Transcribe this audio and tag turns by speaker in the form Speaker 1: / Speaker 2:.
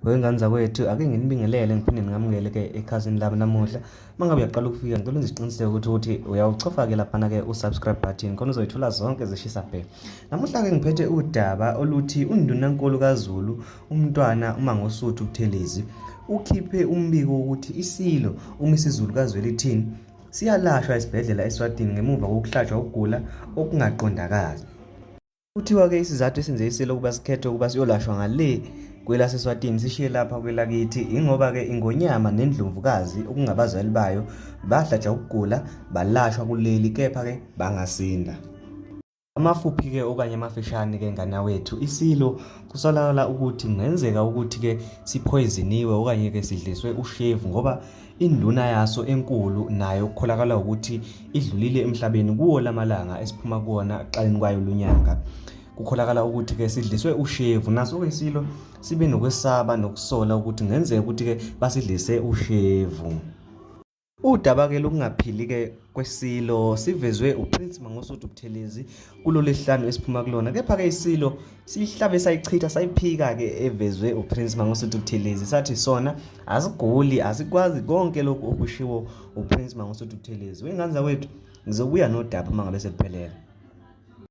Speaker 1: Wengane zakwethu ake nginibingelele ngiphinde ngingamukele ke ekhasini lami namuhla. Uma ngabe uyaqala ukufika ngicela unze isiqiniseko ukuthi ukuthi uyawuchofa ke laphana ke usubscribe button khona uzoyithola zonke zishisa bhe. Namuhla ke ngiphethe udaba oluthi uNdunankulu kaZulu uMntwana uMangosuthu Buthelezi ukhiphe umbiko wokuthi iSilo uMisizulu kaZwelithini siyalashwa esibhedlela eSwatini ngemuva kokuhlatshwa ukugula okungaqondakali. Kuthiwa-ke isizathu esenze isilo ukuba sikhethe ukuba siyolashwa ngale kwelaseSwatini sishiye lapha kwelakithi ingoba-ke iNgonyama neNdlovukazi okungabazali bayo bahlatshwa ukugula balashwa kuleli kepha-ke bangasinda. Amafuphi-ke okanye amafishane-ke ngane wethu isilo kusolakala ukuthi kungenzeka ukuthi-ke siphoyiziniwe okanye-ke sidliswe ushevu ngoba Induna yaso enkulu nayo kukholakala ukuthi idlulile emhlabeni kuwo lamalanga esiphuma kuwona ekuqaleni kwayo lonyaka. Kukholakala ukuthi ke sidliswe ushevu naso ke isilo sibe nokwesaba nokusola ukuthi kungenzeka ukuthi ke basidlise ushevu. Udaba ke lokungaphili ke kwesilo sivezwe uPrince Mangosuthu Buthelezi kulo lesihlanu esiphuma kulona kepha ke isilo siyihlabe sayichitha sayiphika-ke evezwe uPrince Mangosuthu Buthelezi sathi sona asiguli asikwazi konke lokhu okushiwo uPrince Mangosuthu Buthelezi. Wey'ngane zakwethu ngizobuya nodaba uma ngabe seluphelele.